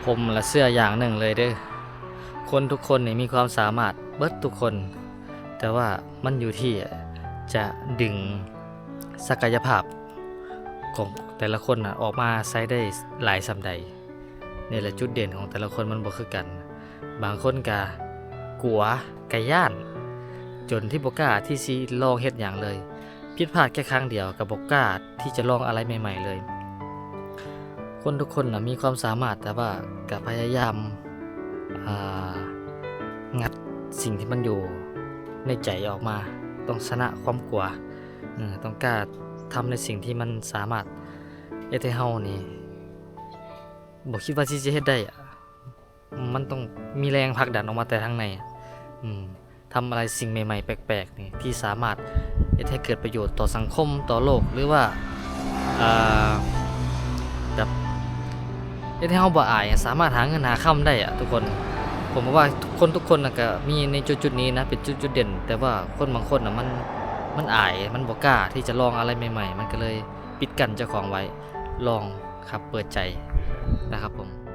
ຜົມລະເຊື່ອຢ່າງໜຶ່ງເລີຍເດີ້ ຄົນທຸກຄົນນີ້ມີຄວາມສາມາດເບິດທຸກຄົນ, ແຕ່ວ່າມັນຢູ່ທີ່ຈະດຶງສັກກະຍະພາບຂອງແຕ່ລະຄົນນະ ອອກມາໃຊ້ໄດ້ຫຼາຍສ່ຳໃດ. ນີ້ແຫຼະຈຸດເດັ່ນຂອງແຕ່ລະຄົນມັນບໍ່ຄືກັນ. ບາງຄົນກະກົວ ກະຢ້ານ ຈົນທີ່ບໍ່ກ້າທີ່ຊິລອງເຮັດຫຍັງເລີຍ. ຜິດພາດແຄ່ຄັ້ງດຽວກະບໍ່ກ້າທີ່ຈະລອງອະໄລໃໝ່ໆເລີຍ. ຄົນທຸກຄົນນະມີຄວາມສາມາດ ແຕ່ວ່າກະພະຍາຍາມ ອ່າ ງັດສິ່ງທີ່ມັນຢູ່ໃນໃຈອອກມາ. ຕ້ອງຊະນະຄວາມກົວ, ເອີ ຕ້ອງກ້າທຳໃນສິ່ງທີ່ມັນສາມາດເຮັດໃຫ້ເຮົານີ້ ບໍ່ຄິດວ່າຊິ ຊິເຮັດໄດ້. ມັນຕ້ອງມີແຮງຜັກດັນອອກມາແຕ່ທາງໃນ. ອືມ ທຳອະໄລສິ່ງໃໝ່ໆແປກໆນີ້ ທີ່ສາມາດເຮັດໃຫ້ເກີດປະໂຫຍດຕໍ່ສັງຄົມ, ຕໍ່ໂລກ ຫຼືວ່າ ເອີ ແບບເຮັດໃຫ້ເຮົາບໍ່ອາຍ, ສາມາດຫາເງິນຫາຄຳໄດ້ອະທຸກຄົນ. ຜົມວ່າຄົນທຸກຄົນນະກະມີໃນຈຸດໆນີ້ນະ ເປັນຈຸດໆເດັ່ນ, ແຕ່ວ່າຄົນບາງຄົນນະ ມັນ ມັນອາຍ, ມັນບໍ່ກ້າທີ່ຈະລອງອະໄລໃໝ່ໆ, ມັນກະເລີຍປິດກັ້ນເຈົ້າຂອງໄວ້. ລອງ ຄັບ ເປີດໃຈນະຄັບຜົມ.